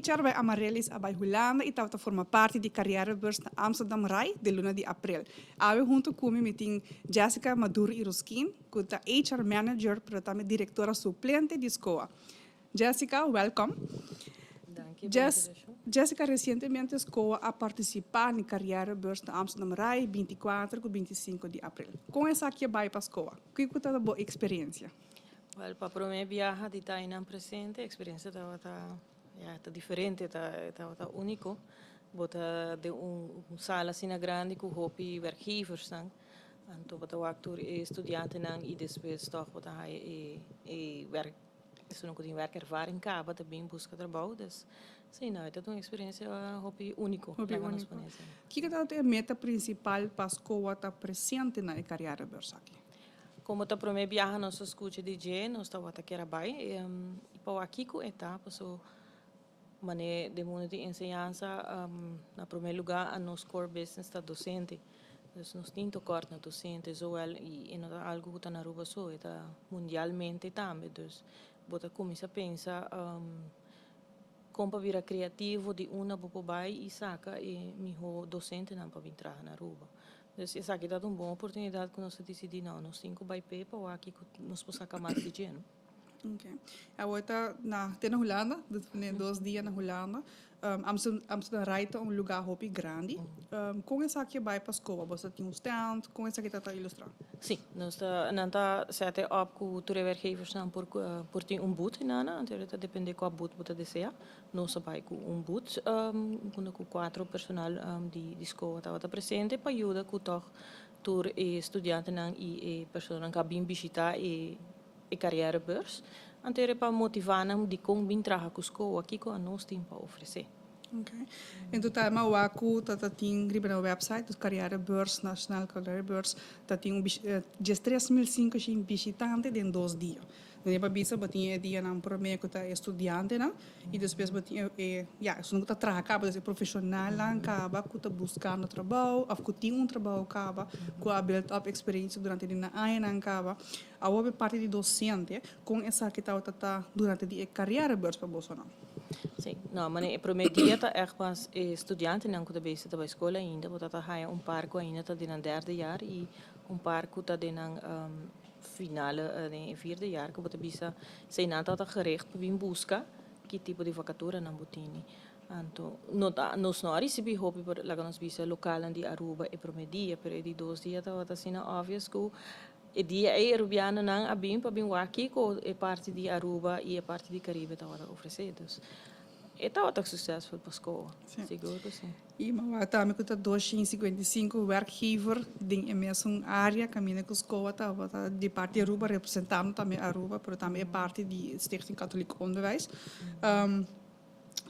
HR by Amaryllis a bai Hulanda y tabata forma parti di Carrièrebeurs na Amsterdam RAI den luna di april. Awe hunto cu mi mi tin Jessica Maduro Iroskin cu ta HR Manager pero tambe directora suplente di SCOA. Jessica, welcome. Danki pa invitacion. Jessica, recientemente SCOA a participa na Carrièrebeurs na Amsterdam RAI 24 cu 25 di april. Con esaki a bai pa SCOA? Kico ta bo experiencia? Wel, pa prome biaha di ta einan presente, experiencia tabata, ya, ta diferente, ta, tabata unico. Bo ta den un sala asina grandi cu hopi werkgeversnan, anto bo ta wak tur e studiantenan y despues toch bo ta haya e, e werk, esunnan cu tin werkervaring caba ta bin busca trabou. Dus, si, no, e ta un experiencia hopi unico, Hopi laga nos unico. pone asina. Kico tabata e meta principal pa SCOA ta presente na e carrièrebeurs aki? Como ta prome biaha nos a scucha di dje, nos tabata kier a bay y pa wak kico e ta, paso mane den mundo di enseñansa na prome lugar a nos core business ta docente, dus nos tin tocort na docente zowel y e no ta algo cu ta na Aruba so, e ta mundialmente tambe, dus bo ta cuminsa pensa con pa bira creativo di unda bo por bay y saca e miho docentenan pa bin traha na Aruba. Dus esaki ta un bon oportunidat ku nos a disidí, no, nos tin ku bai p'e pa wak kiko nos por saka mas di dje, no? Ok. Awor ta na te na Hulanda, dus pone 2 dia na Hulanda. Amsterdam RAI ta un lugá hopi grandi. Kon esaki a bai pa SCOA? Boso tin un stand? Kon esaki ta ilustrá? Sí, nos ta, nan ta set e op ku tur e werkgeversnan por tin un booth hinana, anto ta dependé kua booth bo ta deseá. Nos a bai ku un booth unda ku kuatro personal di SCOA tabata presente pa yuda ku tòg tur e studiantenan i e personanan ku a bin bishitá e carrièrebeurs. Anto era pa motivá nan dikon bin traha ku SCOA, kiko anos tin pa ofresé. Ok. En total m'a wak ku ta tin riba nan website, dus Carrièrebeurs, Nationale Carrièrebeurs, ta tin un 13.500 bishitante den 2 dia. Dan pa bisa bo tin e dianan promé ku ta e studiantenan i despues bo tin e, ya, esun ku ta traha kaba, dus e profeshonalnan kaba ku ta buskando trabou òf ku tin un trabou kaba ku a build up eksperensia durante di nan añanan kaba. Awor e parti di dosente, kon esaki tabata ta durante di e carrièrebeurs pa bosonan? Sí, no, mane e promé dia ta ègt mas e studiantenan ku ta bezig ta bai skol ainda, bo ta ta haña un par ku ainda ta den nan derde jaar i un par ku ta den nan finale, den e vierde jaar ku bo ta bisa esei nan tabata gericht pa bin buska ki tipo di vakaturanan bo tini. Anto no ta, nos no a risibí hopi por laga nos bisa lokalnan di Aruba e promé dia, pero e di 2 dia tabata asina obvious ku e dia ei arubianonan a bin pa bin wak kiko e parti di Aruba i e parti di Caribe tabata ofresé. Dus e tabata successful pa SCOA, sigur ku si. I m'a wak tambe ku ta 255 werkgever den e mesun área kaminda ku SCOA tabata di parti Aruba representando tambe Aruba, pero tambe e parti di Stichting Katholiek Onderwijs.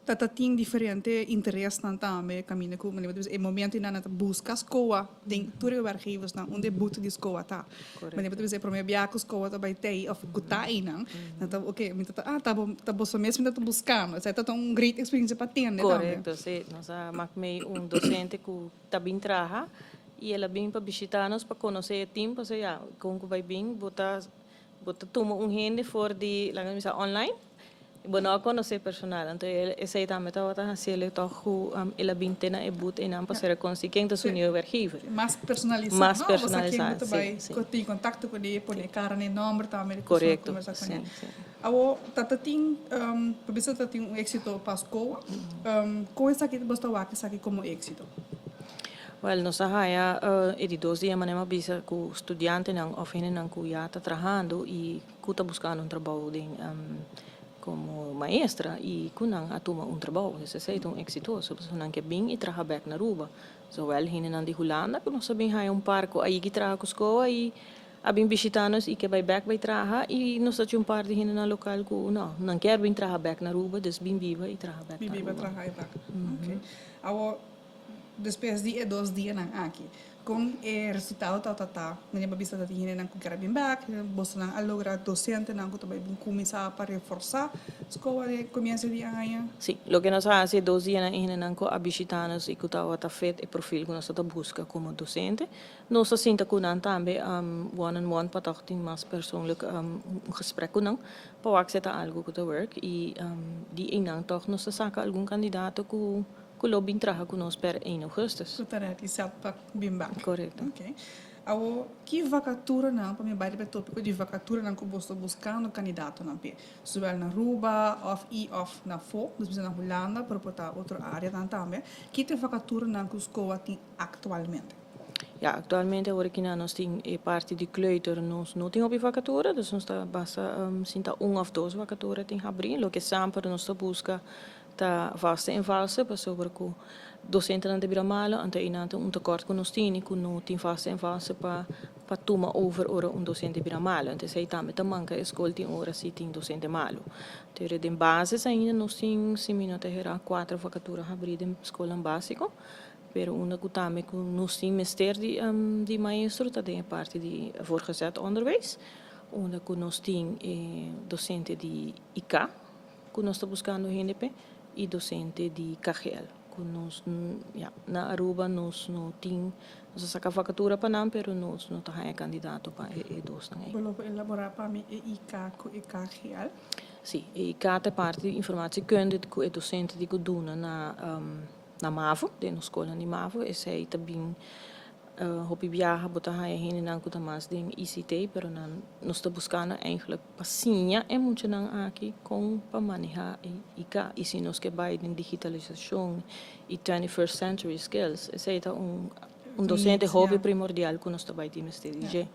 Ta tin diferente interesnan tambe kaminda ku e momento nan ta buska SCOA den tur e werkgeversnan unda e booth di SCOA ta. Manera bo ta bisa e promé biaha ku SCOA ta bai tei òf ku ta einan, nan ta oke mi ta ah ta bo ta boso mes mi ta buskando. Esei ta un great experiencia pa tende tambe. Korekto, si. Nos a mak mei un dosente ku ta bin traha i el a bin pa bishitá nos pa konosé e tim pasobra ya kon ku bai bin bo ta tuma un hende for di laga nos bisa online i bo no a konosé personal. Anto esei tambe tabata hasiel tòg ku el a bin te na e booth einan pa ser konosí ken ta su nieuwe werkgever. Mas personalisá, Mas no? personalisá, Bo sa ken bo ta bai tin kontakto kuné, pone kara na e nòmber tambe di persona ku kombersá kuné. Awor ta tin, pa bisa ta tin un éksito pa SCOA. Kon esaki bo ta wak esaki komo éksito? Wel, nos a haña e di 2 dia manera mi a bisa ku studiantenan òf hendenan ku ya ta trahando i ku ta buskando un trabou den komo maestra i ku nan a tuma un trabou. Dus esei ta un eksitoso pasobra nan ke bin i traha bèk na Aruba. Zowel hendenan di Hulanda ku nos a bin haña un par ku a yigi traha ku SCOA i a bin bishitá nos i ke bai bèk bai traha i nos ta tin un par di hendenan lokal ku no, nan kier bin traha bèk na Aruba, dus bin biba i traha bèk Bin na biba Aruba. Traha bèk. Ok. Awor. Despues di e dos dianan aki, kon e resultado tabata ta? Meneer bo a bisa ta tin hendenan ku kier a bin bek, bosonan a logra dosentenan ku ta bai bin kuminsá pa reforsá skola den komienso di aña? Sí, loke nos a hasi e dos dianan e hendenan ku a bishitá nos i ku tabata fit e profil ku nos ta buska komo dosente, nos a sinta ku nan tambe one on one pa tòg tin mas persoonlijk un gesprek ku nan pa wak si e ta algu ku ta work i di einan tòg nos ta saka algun kandidato ku Ku lo bin traha ku nos per ein augustus. Ku ta rèdi sèt pa bin bak. Korekto. Oké. Awor, ki vakaturanan, pa mi bai riba e tópiko di vakaturanan ku bo sta buskando kandidatonan p'e, zowel na Aruba òf i òf na afó, nos bisa na Hulanda, pero por ta otro áreanan tambe, ki ta e vakaturanan ku SCOA tin aktualmente? Ya, aktualmente awor aki na nos tin e parti di kleuter, nos no tin hopi vakatura, dus nos ta basta sinta un òf dos vakatura tin habrí, loke semper nos ta buska Ta vaste en valse pasobra ku dosentenan ta bira malo, anto einan ta un tekort ku nos tini ku no tin vaste en valse pa pa tuma over ora un dosente bira malo. Anto esei tambe ta manka e skol tin ora si tin dosente malo. Pero den basis ainda nos tin, si mi no ta hera, kuater vakatura habrí den skolnan básiko, pero unda ku tambe ku nos tin mester di di maestro ta den e parti di voortgezet onderwijs, unda ku nos tin e dosente di IK. Ku nos ta buskando hende p'e i dosente di KGL. Ku nos, ya, na Aruba nos no tin, nos a saka vakatura pa nan pero nos no ta haña kandidato pa e e dosnan ei. Bo lo por elaborá pa mi e IK ku e KGL? Sí, e IK ta e parti di informatiekunde ku e dosente di ku duna na na mavo, den nos skolnan di mavo. Esei ta bin Hopi biaha bo ta haña hendenan ku ta mas den ICT, pero nan nos ta buskando eigenlijk pa siña e muchanan aki kon pa manehá e IK. I si nos ke bai den digitalisashon i 21st century skills, esei ta un un dosente hopi primordial ku nos ta bai tin mester di dje.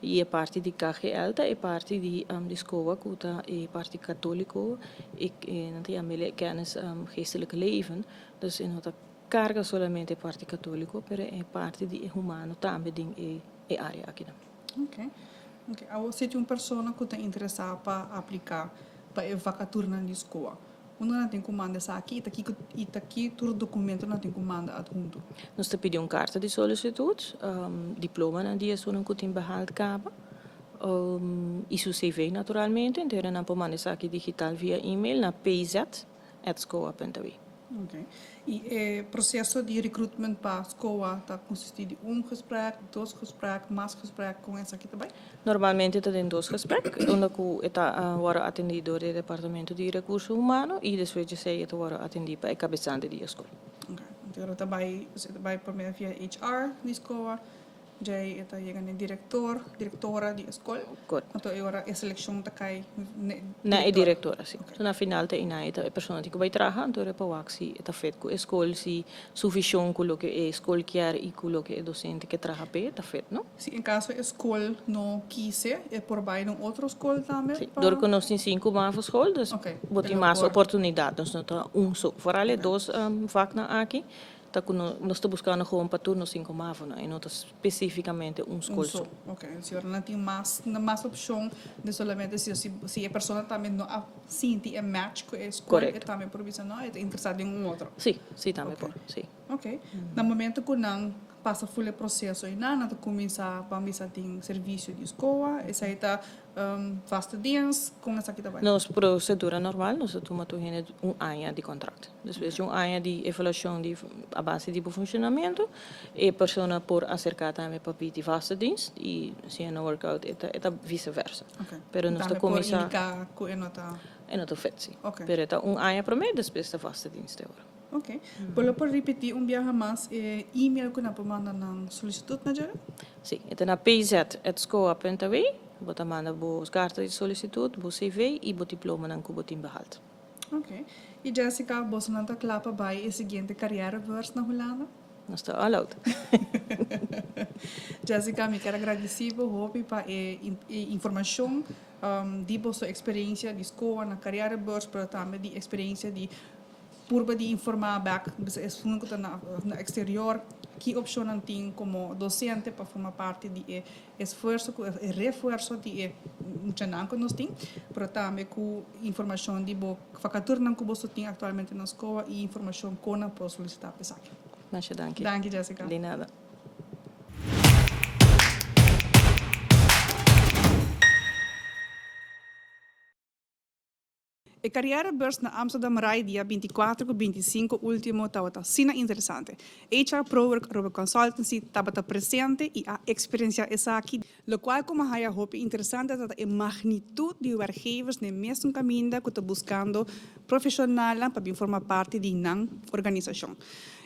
I e parti di KGL ta e parti di di SCOA ku ta e parti katóliko, e nan ta yama e kennis geestelijk leven, dus e no ta Carga solamente e parti catolico, pero e parti di e humano tambe den e e area akinan. Ok. Ok. Awor si tin un persona cu ta interesa pa aplica pa e vacaturanan di SCOA, unda nan tin cu manda esaki y ta kico y ta ki tur documento nan tin cu manda adhunto? Nos ta pidi un carta di solicitud, diplomanan di esunnan cu tin behaald caba, y su CV naturalmente. Entonces nan por manda esaki digital via email na pz. at SCOA.wi. Ok. Y e proceso di recruitment pa SCOA ta consisti di un gesprek, dos gesprek, mas gesprek, con esaki ta bay? Normalmente ta den dos gesprek, unda cu e ta worde atendi door di e departamento di recurso humano y despues di esey e ta worde atendi pa e cabezante di e school. Ok. Anto ta bay, e ta bay prome via HR di SCOA. Djei e ta yega n'e direktor, direktora di e skol. Korekto. Anto e ora e selekshon ta kai n'e direktora. Na e direktora, si. So na final ta einan e ta e persona tin ku bai traha, anto e pa wak si e ta fit ku e skol, si su vishon ku loke e skol kier i ku loke e dosente ke traha p'e ta fit, no? Si en kaso e skol no kise, e por bai na un otro skol tambe Si, pa. dor ku nos tin sinku mavoschool, dus bo tin mas oportunidat, nos no ta un so. Foral e dos vaknan aki Ta ku nos ta buskando gewoon pa tur nos tin ku mavonan i no ta spesifikamente un skol so. Un so, ok. Si ora nan tin mas mas opshon di solamente si si e persona tambe no a sinti e match ku e skol e tambe por bisa no e ta interesá den un otro. Si, si tambe por, si. Ok. Na momento ku nan pasa ful e proseso einan nan ta kuminsá ban bisa tin servisio di skoa esei ta Vaste dienst, kon esaki ta bai? Nos procedura normal, nos ta tuma tur hende un aña di contract. Despues di un aña di evaluacion di a base di bo funcionamento, e persona por acerca tambe pa pidi vaste dienst y si e no work out e ta e ta vice versa. Ok. Pero nos ta Tambe por cuminsa. indica cu e no ta. E no ta fit, si. Ok. Pero e ta un aña prome, despues ta vaste dienst e ora. Ok. Bo lo por ripiti un biaha mas e email cu nan por manda nan solicitud na djere? Si, e ta na pz@scoa.aw. Bo ta manda bo karta di solicitud, bo CV i bo diplomanan ku bo tin behald. Ok. I Jessica, bosonan ta kla pa bai e siguiente carrièrebeurs na Hulanda? Nos ta all out. Jessica, mi kier a gradisí bo hopi pa e informashon di boso eksperensia di SCOA na carrièrebeurs, pero tambe di eksperensia di Purba di informá bèk bisa esun ku ta na eksterior ki opshonnan tin komo dosente pa forma parti di e esfuerso ku e refuerso di e muchanan ku nos tin, pero tambe ku informashon di bo vakaturnan ku boso tin aktualmente na skola i informashon kon nan por solisitá pa esaki. Masha danki. Danki Jessica. Di nada. E Carrièrebeurs na Amsterdam Rai dia bintikuater ku bintisinku ultimo tabata asina interesante. HR ProWork Aruba Consultancy tabata presente i a eksperensiá esaki. Lokual ku mi a haya hopi interesante tabata e magnitut di werkgevers na e mesun kaminda ku ta buskando profeshonalnan pa bin forma parti di nan organisashon.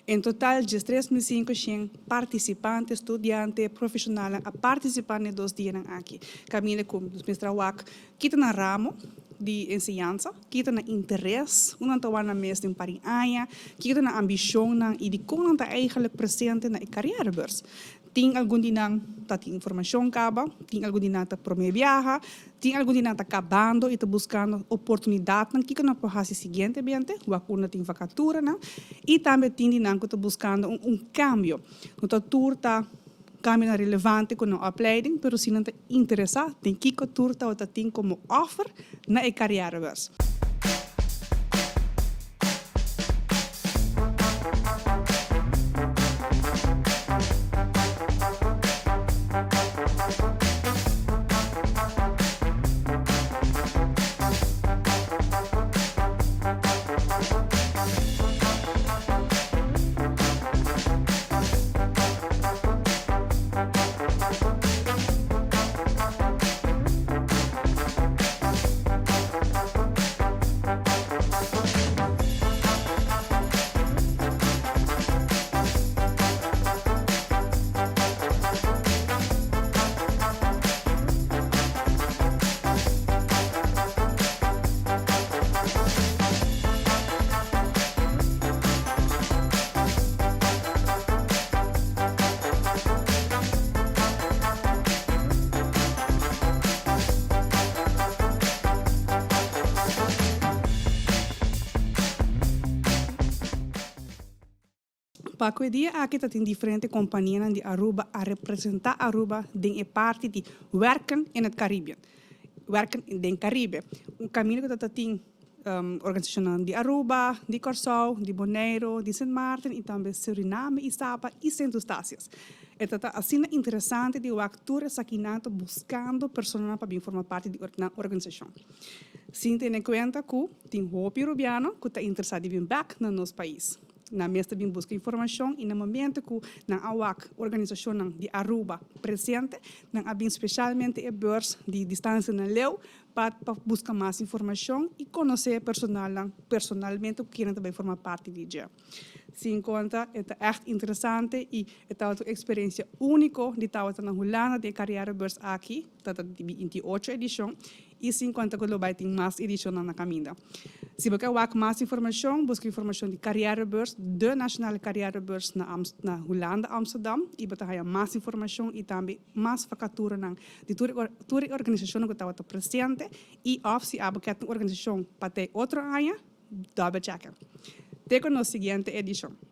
En total 13.500 partisipante, studiante, profeshonalnan a partisipá na e dos dianan aki. Kaminda ku nos mester a wak Kita nan ramo di enseñansa, kita nan interes, un nan ta wak nan mes den un par di aña, kita nan ambishonnan i dikon nan ta eigenlijk presente na e carrièrebeurs. Tin algun di nan ta tin informashon kaba, tin algun di nan ta promé biaha, tin algun di nan ta kabando i ta buskando oportunidatnan kiko nan por hasi siguientemente, wak unda tin vakaturanan, i tambe tin di nan ku ta buskando un kambio. No ta tur ta Cambionan relevante cu nan opleiding, pero si nan ta interesa den kico tur tabata tin como offer na e carrièrebeurs. Pa ku e dia aki ta tin diferente kompanianan di Aruba a representá Aruba den e parti di Werken in het Caribbean, Werken den Caribe, un kaminda ku ta tin Organisashonnan di Aruba, di Kòrsou, di Boneiru, di Sint Maarten i tambe Suriname i Saba i Sint Eustatius. E ta ta asina interesante di wak tur esakinan ta buskando personanan pa bin forma parti di nan organisashon. Sin tene kuenta ku tin hopi Rubiano ku ta interesá di bin bèk na nos pais. Nan mes ta bin buska informashon i na momento ku nan a wak organisashonnan di Aruba presente, nan a bin speshalmente e beurs di distansianan leu Pa pa buska mas informashon i konosé e personalnan personalmente ku kier nan ta bai forma parti di dje. Sin konta e ta ègt interesante i e tabata un eksperensia úniko di tabata na Hulanda den e Carrièrebeurs aki, ta ta di 28 edishon, i sin konta ku lo bai tin mas edishonnan na kaminda. Si bo ke wak mas informashon, buska informashon di Carrièrebeurs, de Nationale Carrièrebeurs na na Hulanda, Amsterdam, i bo ta haña mas informashon i tambe mas vakaturanan di tur tur e organisashonnan ku tabata presente i òf si abo ke ta un organisashon pa te otro aña, double check. Te ku nos siguiente edishon.